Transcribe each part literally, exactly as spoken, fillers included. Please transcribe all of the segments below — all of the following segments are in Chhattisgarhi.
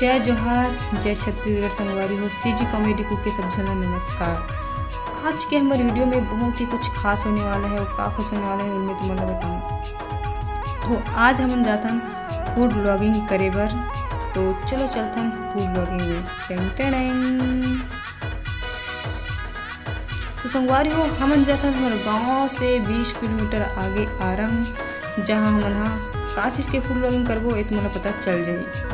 जय जोहार, जय छत्तीसगढ़ संगवारी हो, CG Comedy Cook के सब झन ला नमस्कार। आज के हमर वीडियो में बहुत ही कुछ खास होने वाला है और का खास होने वाला है, उनमें तुमन ला बताऊँ। तो आज हमन जाथन food vlogging करे बर, तो चलो चलथन food vlogging में। Tang tang. तो संगवारी हो, हमन जाथन हमर गांव से बीस किलोमीटर आगे आरंग, जहां हमन हा का चीज के food vlogging करबो, ए तुमन ला पता चल जाही।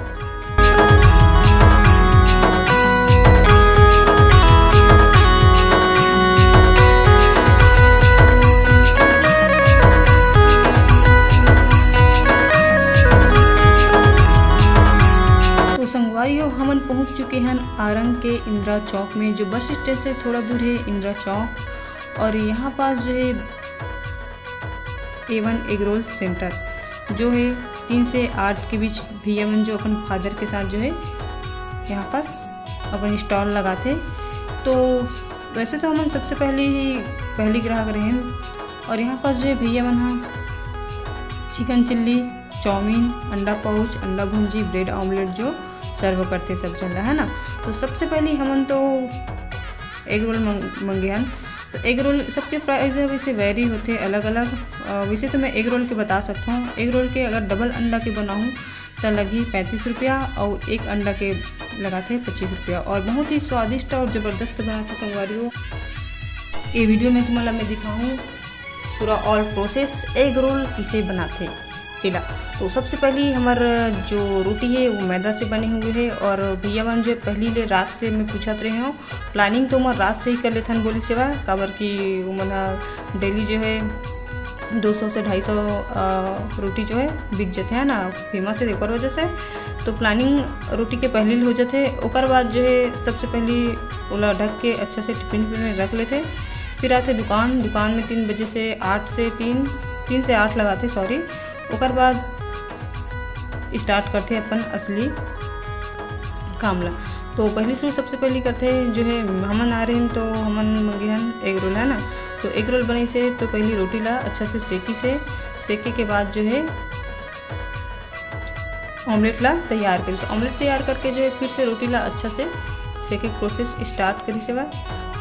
तो संगवारी हो, हमन पहुंच चुके हन आरंग के इंदिरा चौक में, जो बस स्टैंड से थोड़ा दूर है इंदिरा चौक। और यहाँ पास जो है A one Egg Roll Center, जो है तीन से आठ के बीच भैया मन जो अपन फादर के साथ जो है यहाँ पास अपन स्टॉल लगाथे। तो वैसे तो हमन सबसे पहले ही पहली ग्राहक रहेन। और यहाँ पास जो है भैया मन हा चिकन चिल्ली, चाउमीन, अंडा पाउच, अंडा भुंजी, ब्रेड ऑमलेट जो सर्व करथे सब झन ला, है ना। तो सबसे पहले हमन तो एग रोल मंग-, मंगे हन। तो एग रोल सबके प्राइस है, वैसे वेरी होथे अलग अलग। अ, वैसे तो मैं एग रोल के बता सकता हूँ, एग रोल के अगर डबल अंडा के बनाऊँ तो लगही पैंतीस रुपया और एक अंडा के लगाथे पच्चीस रुपया। और बहुत ही स्वादिष्ट और जबरदस्त बनाथे संगवारी हो। ये वीडियो में तुमन ला मैं दिखाऊँ पूरा ऑल प्रोसेस एग रोल किसे बनाथे तेला। तो सबसे पहली हमर जो रोटी है वो मैदा से बने हुए है। और भैया मन जो पहली ले रात से मैं पूछत रहे हूँ, प्लानिंग तो हमर रात से ही कर लेथन बोलिस हवय, काबर कि ओमन ह डेली जो है दो सौ से ढाई सौ, अ, रोटी जो है बिक जथे है ना, फेमस है ओकर वजह से। तो प्लानिंग रोटी के पहली ले हो जथे। ओकर बाद जो है सबसे पहली ओला ढक के अच्छा से टिफिन विफिन में रख लेथे। फिर आथे दुकान, दुकान में तीन बजे से आठ से तीन, तीन से आठ लगाथे, सॉरी। ओकर बाद स्टार्ट करथे अपन असली काम ला। तो पहली शुरू सबसे पहली करथे जो है, हमन आ रहे हैं तो हमन मंगे हन एग रोल, है ना। तो एग रोल बनाइस हे तो पहली रोटी ला अच्छा से सेकिस हे, सेके के बाद जो है ऑमलेट ला तैयार करिस। ऑमलेट तैयार करके जो है फिर से रोटी ला अच्छा से सेके प्रोसेस स्टार्ट करिस हवय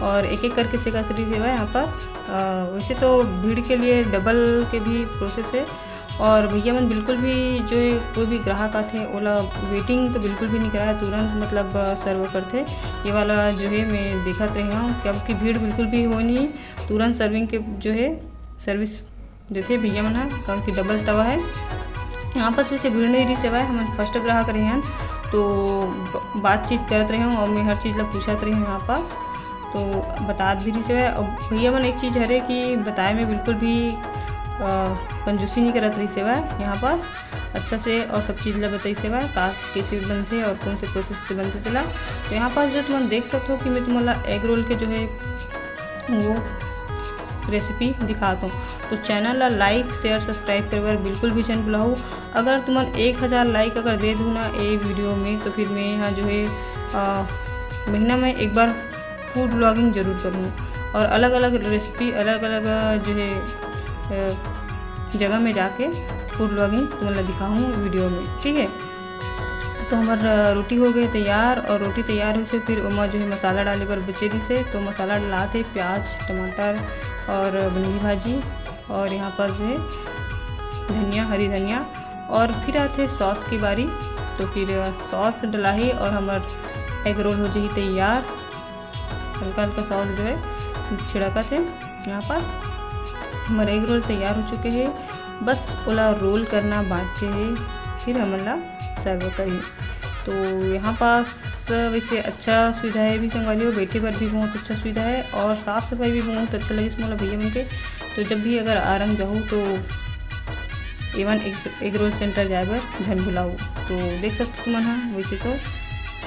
और एक एक करके सेका सरी हवय यहाँ पास। अ, वैसे तो भीड़ के लिए डबल के भी प्रोसेस है। और भैया मन बिल्कुल भी जो है कोई भी ग्राहक आथे ओला वेटिंग तो बिल्कुल भी नहीं कराए, तुरंत मतलब, अ, सर्व करथे। ये वाला जो है मैं देखत रहे हूँ, क्योंकि भीड़ बिल्कुल भी हो नहीं, तुरंत सर्विंग के जो है सर्विस देथे भैया मन ह, काबर कि डबल तवा है। यहाँ पास वैसे भीड़ नहीं रही सेवा है, हमन फर्स्ट ग्राहक रहे हन, तो ब-, बातचीत करत रहे हूँ और मैं हर चीज़ ला पूछत रहे हूँ यहाँ पास, तो बतात भी रही सेवा है। और भैया मन एक चीज़ हरे कि बताए में बिल्कुल भी, अ, कंजूसी नहीं करत रही सेवा है यहाँ पास, अच्छा से और सब चीज़ ला बताई सेवा है, का कैसे बनथे और कौन से प्रोसेस से बनथे तेला। तो यहाँ पास जो तुमन देख सकते हो कि मैं तुमन ला एग रोल के जो है वो रेसिपी दिखात हूँ। तो चैनल ला लाइक, शेयर, सब्सक्राइब करे बर बिल्कुल भी झन भुलाहू। अगर तुमन एक हज़ार लाइक अगर दे दू ना ए वीडियो में, तो फिर मैं यहाँ जो है, अ, महीना में एक बार फूड व्लॉगिंग जरूर करूँ और अलग अलग रेसिपी, अलग अलग जो है, अ, जगह में जाके फूड व्लॉगिंग तुमन ला दिखाहूँ वीडियो में, ठीक है। तो हमर, अ, रोटी हो गए तैयार और रोटी तैयार हो से फिर ओमा जो है मसाला डाले बर बचे रहिस हे, तो मसाला डालत हे प्याज, टमाटर और बंगी भाजी और यहाँ पर जो है धनिया, हरी धनिया। और फिर आथे सॉस की बारी, तो फिर सॉस डलाही और हमर एग रोल हो जाही तैयार। हल्का हल्का सॉस जो है छिड़कत हे। यहाँ पास हमर एग रोल तैयार हो चुके हे, बस ओला रोल करना बाचे हे, फिर हमन ला सर्व करी। तो यहाँ पास वैसे अच्छा सुविधा है भी संगवारी हो, बैठे बर भी बहुत अच्छा सुविधा है और साफ सफाई भी बहुत अच्छा लगिस मोला भैया मन के। तो जब भी अगर आरंग जाहू तो Avon egg, egg roll centre जाए बर झन भुलाहू। तो देख सकते तुमन हा, वैसे तो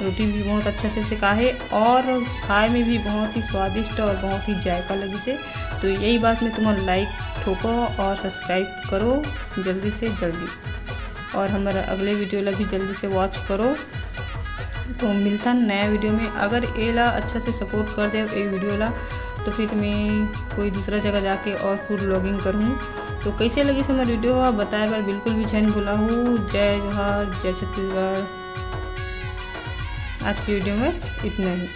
रोटी भी बहुत अच्छा से सेका हे और खाए में भी बहुत ही स्वादिष्ट और बहुत ही जायका लगिस हे। तो यही बात में तुमन लाइक ठोको और सब्सक्राइब करो जल्दी से जल्दी, और हमारा अगले वीडियो ला भी जल्दी से वॉच करो। तो मिलता नया वीडियो में। अगर एला अच्छा से सपोर्ट कर दे ए वीडियो ला, तो फिर मैं कोई दूसरा जगह जाके और फूड व्लॉगिंग करूँ। तो कैसे लगिस हमर वीडियो, बताए बर बिल्कुल भी झन भुलाहू। जय जोहार, जय छत्तीसगढ़। आज की वीडियो में बस इतना ही।